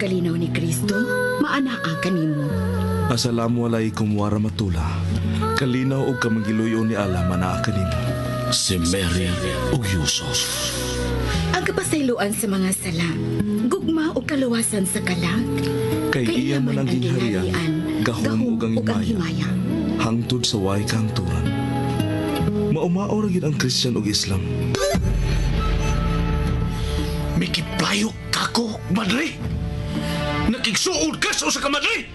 Kalinaw ni Kristo, maanaa kanimo. Assalamu alaikum warahmatullah. Kalinaw og kamangiluyo ni Allah manaa kanimo. Si Mary ug Yusuf. Ang kapasayloan sa mga sala, gugma ug kaluwasan sa kalag. Kay iya man ang gingharian, gahom ug ang himaya. Hangtod sa way kahangturan. Maumao ra gyud ang Christian ug Islam. Mikiplayo kako, madre. Nakigsuod ka sa usa ka madre.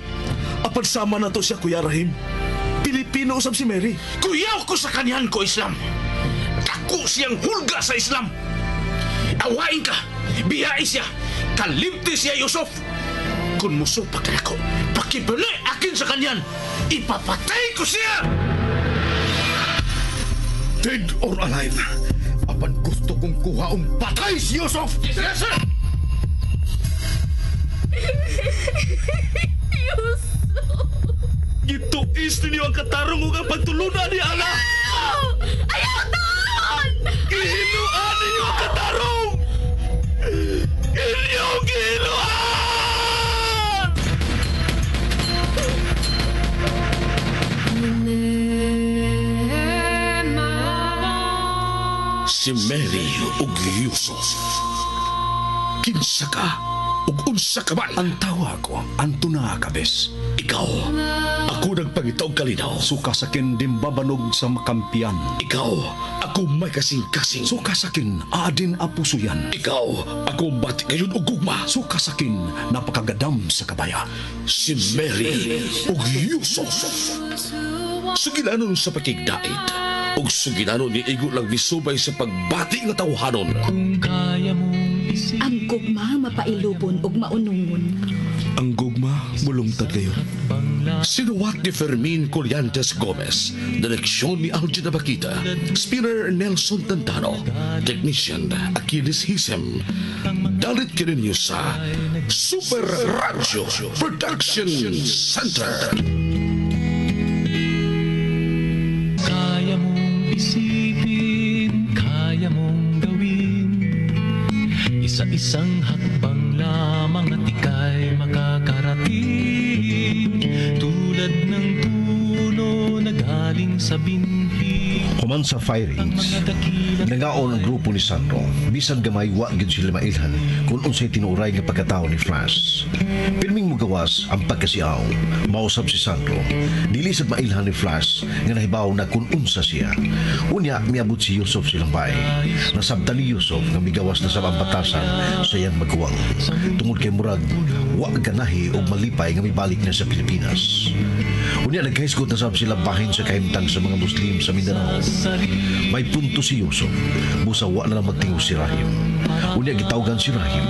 Apan sama na to siya, Kuya Rahim. Pilipino usab si Mary. Kuyaw ko sa kanyan ko, Islam. Dako siyang hulga sa Islam. Awain ka, biyai siya, kalimti siya, Yusuf. Kung musupak ka nako, pakibali akin sa kanyan, ipapatay ko siya! Dead or alive, apan gusto kong kuhaong patay si Yusuf! Yes, sir! Gituis ninyo ang katarong ug ang pagtulunan ni Allah. Ayaw taon! Gihinuan ninyo ang katarong! Inyong gihinuan! Si Mary ug Yusuf. Kinsa ka ug unsa ka man? Ang tawa ko, Antona Cabes. Ikaw, ako nagpangita og kalinaw. Suka sakin dimbabanog sa makampiyan. Ikaw, ako may kasing-kasing. Suka sakin adin apusuyan. Ikaw, ako bati ngayon og gugma. Suka sakin napakagadam sa kabaya. Si Mary ug Yusuf. Sugilanon sa pakigdait ug sugilanon ni igo lang misubay sa pagbati nga tawhanon. Ang gugma mapailubon ug maunungon. Ang gugma mulungtad kayo. Sinuwat ni Fermin Collantes Gomez, direksyon ni Algin Abakita, spinner Nelson Tantano, technician Achilles Hisem. Dalit kininyo sa Super Radio Production Center. Kaya mong isipin, kaya mong gawin. Isa-isang hakbang lamang at ika'y makakarating. Tulad ng puno na galing sa binhi. Human sa firings, nangaon ang grupo ni Sandro. Bisan gamay, wa gyud sila mailhan kung unsay tinuray nga pagkatao ni Flash. Pirming mugawas ang pagkasiaw, mausab si Sandro. Dili sad mailhan ni Flash nga nahibaw na kung unsa siya. Unya miabot si Yusuf silang bahay. Nasabtan ni Yusuf nga migawas na sa batasan sa iyang maguwang. Tungod kay murag wa ganahi og malipay nga mibalik na sa Pilipinas. Unya nagkahisgot na sab sila bahin sa kahimtang sa mga Muslim sa Mindanao. May punto si Yusuf. Busa wa na lang magtingo si Rahim. Unya gitawgan si Rahim.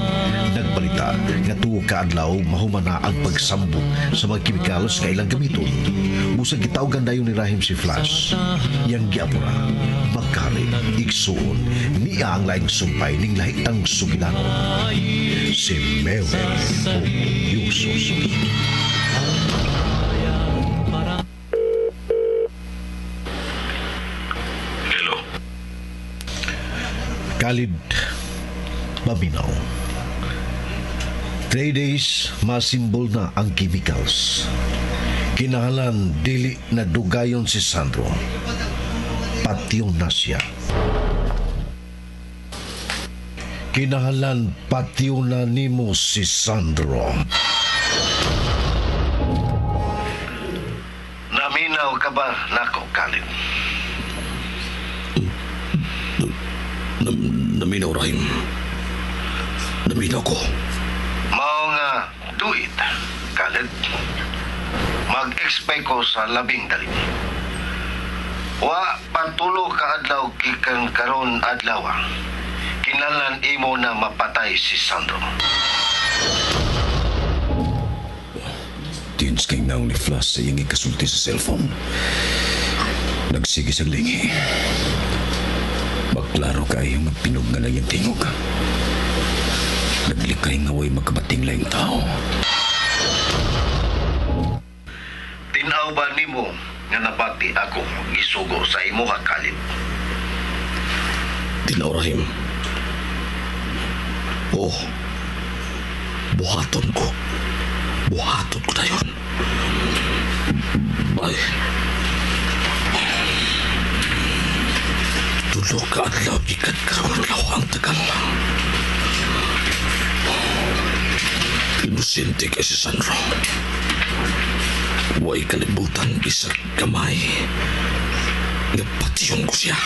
Nagbalita nga tuo kaadlaw mahuman na ang pagsambot sa mga kimikalos nga ilang gamiton. Busa gitawgan dayon ni Rahim si Flash. Yang giapura, magkari, igsuon, niya ang laing sumpay ning lahitang sugilanon. Si Mary o Yusuf. Hello. Khalid, paminaw. 3 days, masimbol na ang chemicals. Kinahalan, dili na dugayon si Sandro. Patyon na siya. Kinahalan, patyon na nimo si Sandro. Naminaw ka ba nako, Khalid? Naminaw, Rahim. Naminaw ko. Mao nga, do it, Khaled. Mag-expect ko sa labing dali. Wa patulo ka adlaw gikan karon adlaw. Kinahanglan imo na mapatay si Sandro. Tins kay naong ni Flash sa iyang ikasulti sa cellphone. Nagsige sa lingi. Maklaro kayo nga pinog nga lang yung tingog. Naglikay nga way magkabating laing tao. Tinaw ba nimo nga nabati ako gisugo sa imo ka, Khalid? Tinaw, Rahim. Oo. Buhaton ko. Buhaton ko na yun. Bye. Tulo ka adlaw, gikan karon adlaw ang tagal. Inosente kay si Sandro. Way kalibutan bisag gamay. Napatyon ko siya.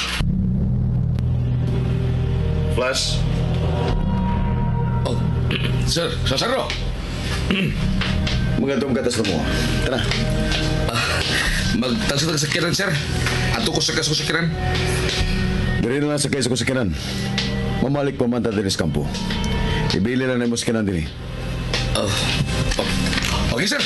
Flash. Oh, sir, sa Sandro. Magadong katas na mo. Tara. Magtansa sa sakiran, sir. Ato ko sa kaso sakiran. Diri na lang sa kaysa ko sakiran. Mamalik pa man ta diri sa kampo. Ibili lang na mo sakiran diri. Oh, okay, sir.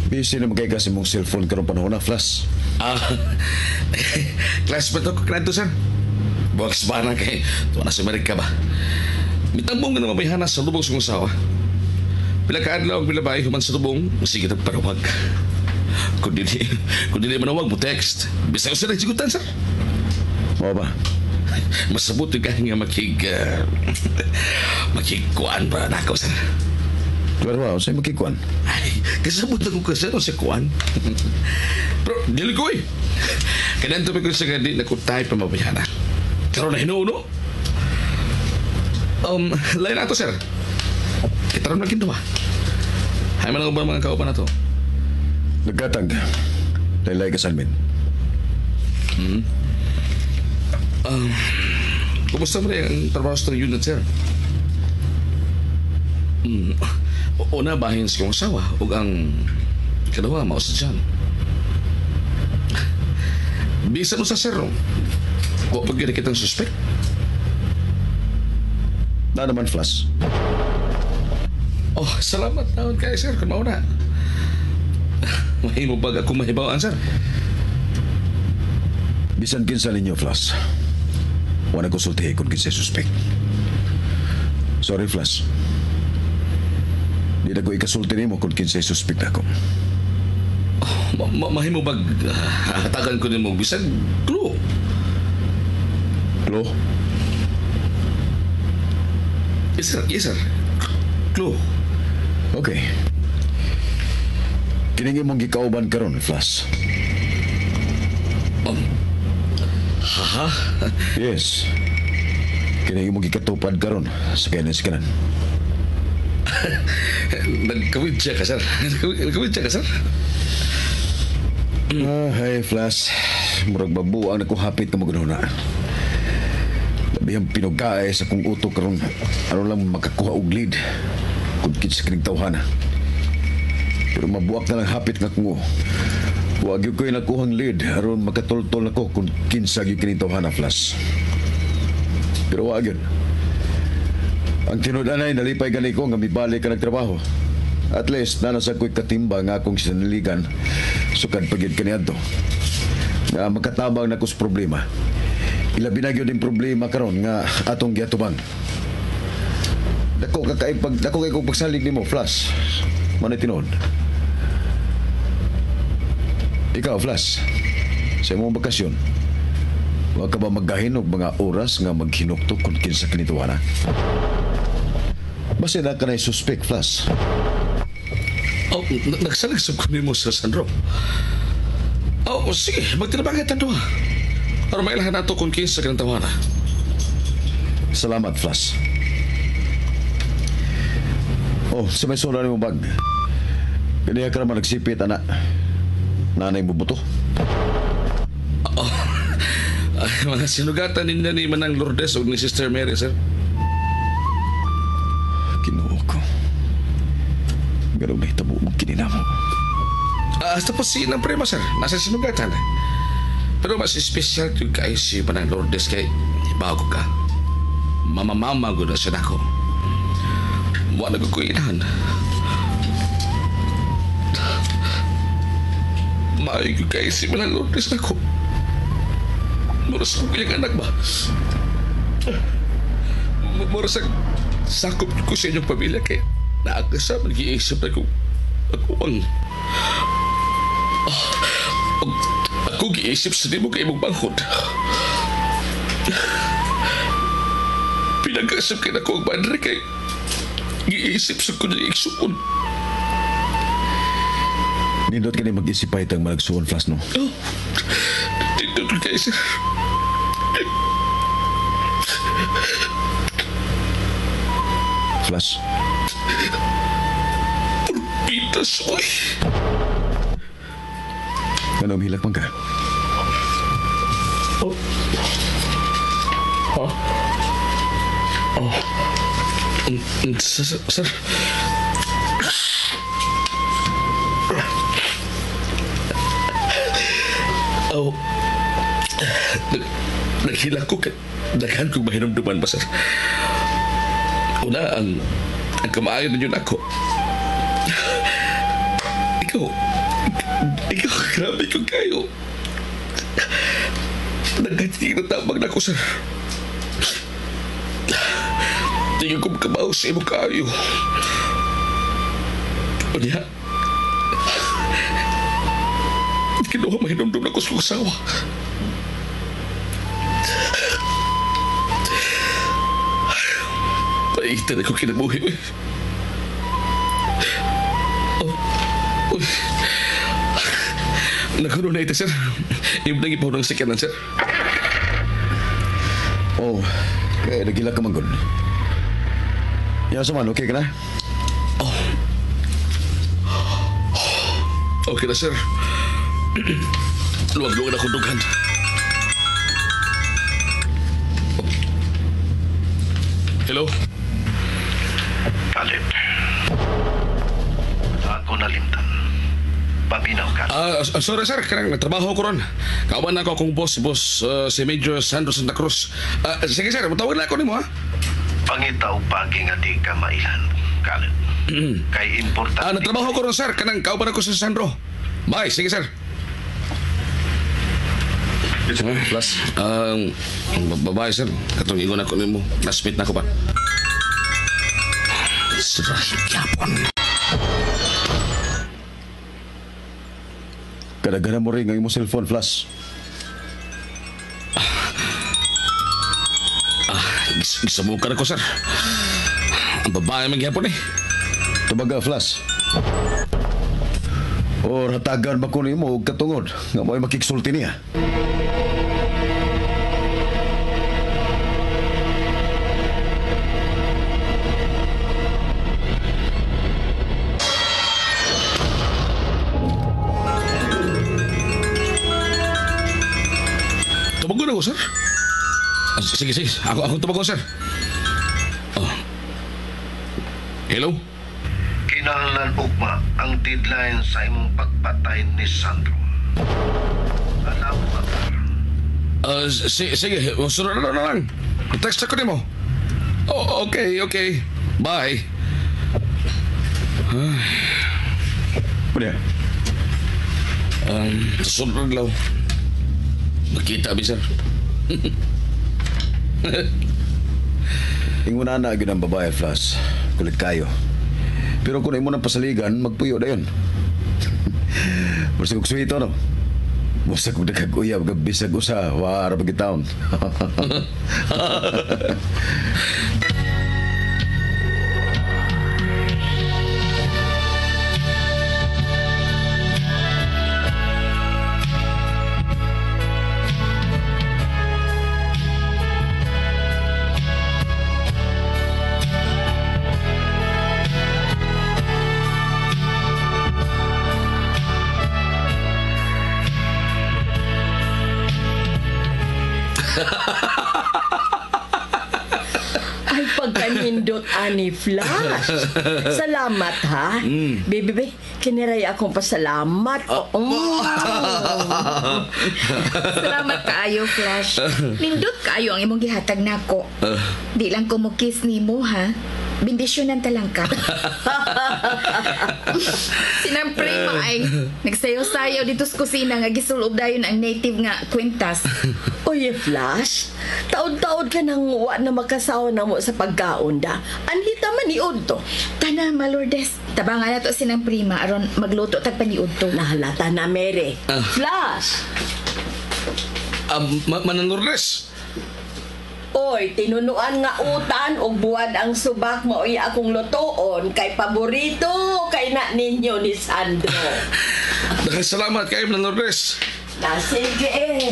Busy na magkay kasi mong cellphone karong panahon na, Flash. Class ba ito kanadto, sir? Buwag sa na kay tuwa na sa Amerika ba? Mitambong nga namabayhana sa lubong sa kong asawa. Pila ka adlaw ang pila bahay human sa lubong, sige na parawag. Kung dili manawag mo text. Bisag sa nagsigutan, sir. Mao ba? Masabot ka nga makigkuan ba nako, sir? Klaro ba, unsay makikuan? Ay, kasabot na ko kasi sa kuan. Pero, dili ko eh. Kaya ko sa gadi na kutay pa mabayana. Karoon na hinuuno. Lain na to, sir. Kitaroon na kinduha. Hay man ang mga kauban na to. Nagkatag. Laylay ka sa almin. Kumusta mo rin ang trabaho sa unit, sir? Una, bahin sa kong asawa ug ang kalawa, mao sa dyan. Bisan mo sa sir, wa pag gina kitang suspect. Na naman, Flash. Oh, salamat naman kay sir, kung mauna. Mahimo bag akong mahibawaan, sir. Bisan kinsa ninyo, Flash. Wala ko sultihi kung kinsay suspect. Sorry, Flash. Di na ko ikasulti nimo kung kinsay suspect ako. Oh, mahimo bag hatagan ko nimo bisan clue. Clue? Yes, sir. Yes, sir. Clue. Okay. Kining imong gikauban karon, Flash. Ha? Yes. Kining imong gikatupad karon sa kanan sa kanan. Nagkawid siya ka, sir. Nagkawid siya ka, sir. Hey, Flash. Murag babuang na ko hapit ka magununa. Labi ang pinugaay sa kong utok karon. Ano lang makakuha og lead. Kung kinsa kining tawhana. Pero mabuak na lang hapit nga kung wag yun ko'y nakuhang lead aron makatultol nako kung kinsa gyud kining tawhana, Flash. Pero wag yun. Ang tinud-anay, nalipay gani ko nga mibalik ka nagtrabaho. At least, nanasa ko'y katimba nga akong sinaligan. Sukad pagid kaniadto. Nga makatabang na ko sa problema. Ilabi na gyud ang problema karon nga atong giatubang. Dako ka kay pag dako kay kog pagsalig nimo, Flash. Manoy tinuod. Ikaw, Flash. Sa imong bakasyon, wa ka ba maggahin og mga oras nga maghinuktok kung kinsa kinituana? Basta na ka na suspect, Flash. Oh, nagsalig sa ko nimo sa Sandro. Oh, sige, magtinabangay tan duha. Aron mailahan nato kung kinsa kanang tawana. Salamat, Flash. Oh, sa may sura nimo bag. Kaniya ka naman nagsipit, ana. Nanay mo buto. Oh, ay, mga sinugatan ninyo ni Manang Lourdes o ni Sister Mary, sir. Kinuo ko. Ganun na hitabo mo kininamo. Tapos si inang prima, sir. Nasa sinugatan. Pero mas espesyal yung kay si Manang Lourdes kay bago ka. Mama-mama ko na siya nako. Wa na ko inahan. Maayo ko kay si Manang Lourdes nako. Mura sa kong anak ba? Mura sa sakop ko sa inyong pamilya kay Naakasam, nag-iisip na kung ako ang... Ako giisip sa di mo kay imong manghod. Pinag-asap kay nako ang madre kay giisip sa ko niya igsuon. Nindot ka ni mag-isip pa itang malagsuon, Flash, no? Oh, nindot ko kayo, sir. Flash. Purpitas, oy. Ano, umhilak man ka? Oh. Huh? Oh. Sir. Oh. Naghilak ko kay daghan kong mahinumduman ba, sir? Una, ang kamaayo ninyo nako. Ikaw, grabe ko kayo. Nagkating na tabang nako, sir. Tingin ko makabaw sa imo kayo. O niya, kinuha mahinumdum na ko sa asawa. Paitan ako kinabuhi. Oh, uy. Nagkaroon na ito, sir. Yung nang ipaw ng sikanan, sir. Oh, kaya nagila ka manggol. Yan, man, okay ka na? Oh. Okay na, sir. Luwag-luwag na akong dughan. Oh. Hello? Kalit. Ako nalimtan. Paminaw ka. Sorry sir, karang nagtrabaho ko ron. Kauban na ako akong boss, si Major Sandro Santa Cruz. Sige sir, matawag na ako nimo ha. Pangita og pagi nga di ka mailan, Kalit. Kay importante. Nagtrabaho ko ron sir, kanang kauban ako si Sandro. Bye, sige sir. Plus? Babae sir, katong ingon ako nimo. Classmate na ako ba? Sira, yapon. Kadaghanan mo rin ang imong cellphone, Flash. Gisamukan ako, sir. Ang babae magyapon eh. Tubaga, Flash. Or hatagan ba ko nimo og katungod nga mo'y makiksulti niya? Tubago na ko, sir. Sige, sige. Ako tubago, sir. Oh. Hello? Kinahanglan ugma ang deadline sa imong pagpatay ni Sandro. Alam mo ba? Sige, sunod na lang. Text ako nimo. Oh, okay, okay. Bye. Pwede. Sunod na lang. Makita, abi, sir. Inguna na gyud ang babae, Flash. Kulit kayo. Pero kung imo nang pasaligan, magpuyo dayon. Basta kog suwito, no? Basta kog nagkag-uyab, bisag usa, wara pag taon. Ay, pagkanindot, ani Flash. Salamat, ha? Baby, baby, kiniray akong pasalamat. Oo. Salamat kaayo, Flash. Nindot kaayo ang imong gihatag nako. Di lang ko mo kiss nimo, ha? Bendisyonan talang ka. Sinang prima ay nagsayaw-sayaw dito sa kusina nga gisulob dayon ang native nga kwintas. Oye, Flash, taod-taod ka nang wa na makasawa na mo sa pagkaon da. Anhita man iod to. Tana, Ma Lourdes, tabangan na to sinang prima aron magluto tag paniud to. Nahalata na, Mary. Flash! Manang Lourdes. Oy, tinunuan nga utan og buwad ang subak maoy akong lutoon kay paborito kay na ninyo ni Sandro. Daghang salamat kayo, Manang Lourdes. Na sige eh.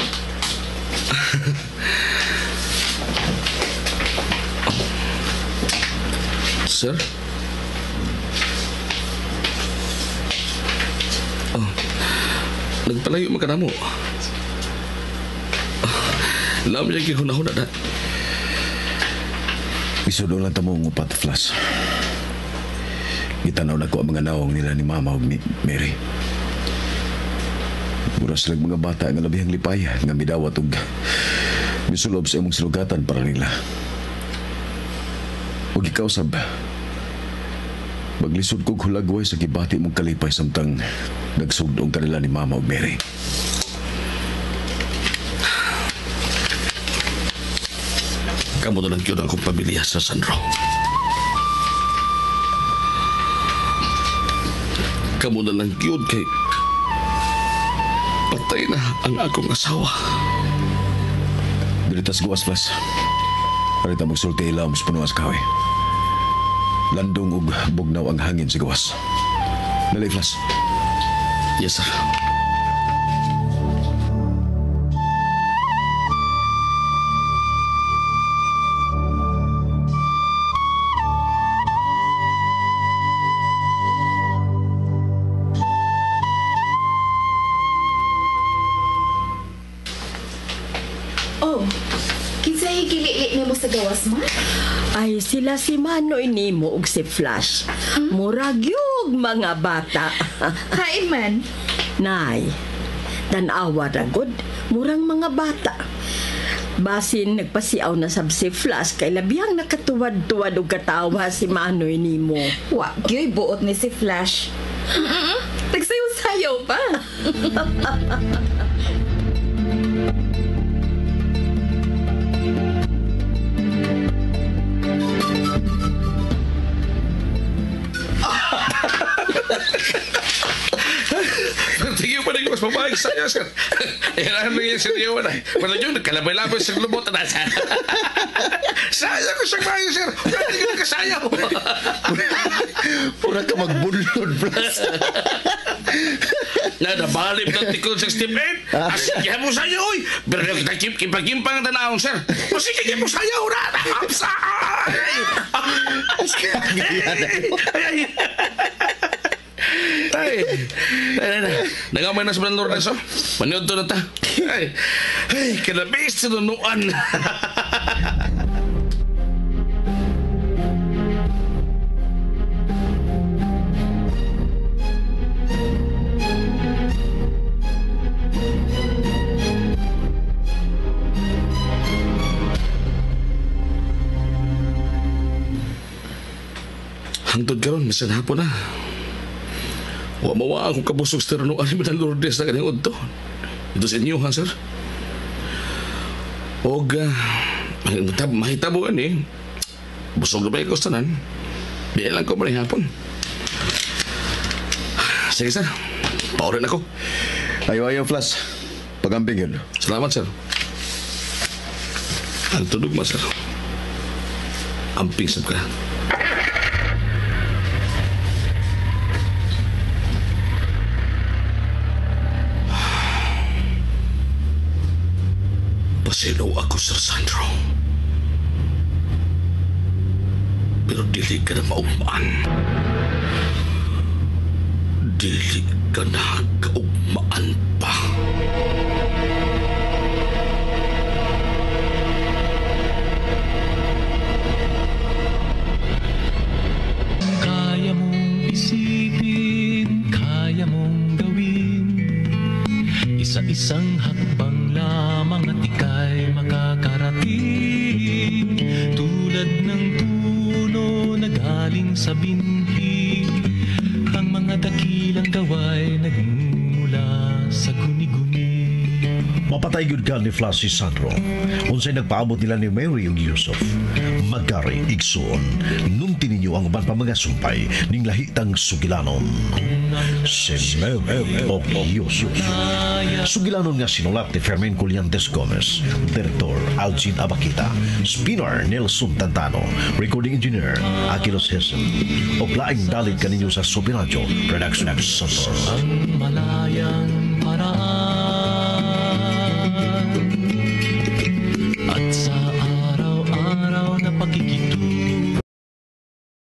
Sir? Oh, nagpalayo man ka na mo. Lam niya gihunahuna na. Isudo lang tamo ang upat, Flash. Gitanaw na ko ang mga nawong nila ni Mama ug ni Mary. Mura silang mga bata nga labihang lipay nga midawat og misulob sa imong silugatan para nila. Ug ikaw sab, maglisod kog hulagway sa gibati mong kalipay samtang nagsugdong kanila ni Mama ug Mary. Kamu na lang yun ang akong pamilya sa Sandro. Kamu na lang yun kay patay na ang akong asawa. Diritas guwas, Flash. Parita magsulti ilawom sa punuan sa kahoy. Landong ug bugnaw ang hangin sa gawas. Dali, Flash. Yes, sir. Oh, kinsay gilili nimo sa gawas ma? Ay, sila si Manoy nimo ug si Flash. Murag yug mga bata. Hain man. Nay, tan-awa ra gud, murang mga bata. Basin nagpasiaw na sab si Flash kay labihang nakatuwad-tuwad og katawa si Manoy nimo. Wa gyoy buot ni si Flash. Nagsayaw-sayaw pa. Tingin pa rin mas babae sa iyo, sir. Yan ang nangyayari sa iyo, wala. Wala yun, nagkalabay-labay sa lubot na. Sayang ko siyang bayo, sir. Pwede ka nagkasayaw. Pura ka magbunlod, Flash. Nadabalib ng tikon sa step 8. Asigyan mo sa'yo, uy. Pero kita kimpang-kimpang ang tanawon, sir. O sige, mo sa'yo, na. Apsa! Ay, ay. Ay, ay, ay, nangamay na sa Manang Lourdes, oh. Maniod to na ta. Ay, ay, kalabis sa nunuan. Hangtod karon, bisan hapon na. Wa mawa akong kabusog sa tiranuan ni Manang Lourdes na kanyang udto. Ito sa inyo, ha, sir? Og, mahitabo ani. Busog na ba ikaw sa tanan? Di lang ko maring hapon. Sige, sir. Paurin ako. Ayaw, ayaw, Flash. Pagambing yun. Salamat, sir. Ang tunog mo, sir. Amping sab ka. Pasilaw ako, Sir Sandro. Pero dili ka na maugmaan. Dili ka na kaugmaan pa. Kaya mong isipin, kaya mong gawin. Isa-isang hakbang lamang at ika'y makakarating. Tulad ng puno na Nanggaling sa binhi. Ang mga dakilang gaway nagmumula sa guni-guni. Mapatay gyud ka ni Flash si Sandro. Unsay nagpaabot nila ni Mary ug Yusuf. Magari igsoon. Nunti ninyo ang uban pa mga sumpay ning lahitang sugilanon. Si Mary ug Yusuf. Sugilanon nga sinulat ni Fermin Collantes Gomez. Director Algin Abakita. Spinner Nelson Tantano. Recording Engineer Aquilos Hessen. O laing dalit kaninyo sa Superadio Production Center. Ang malayang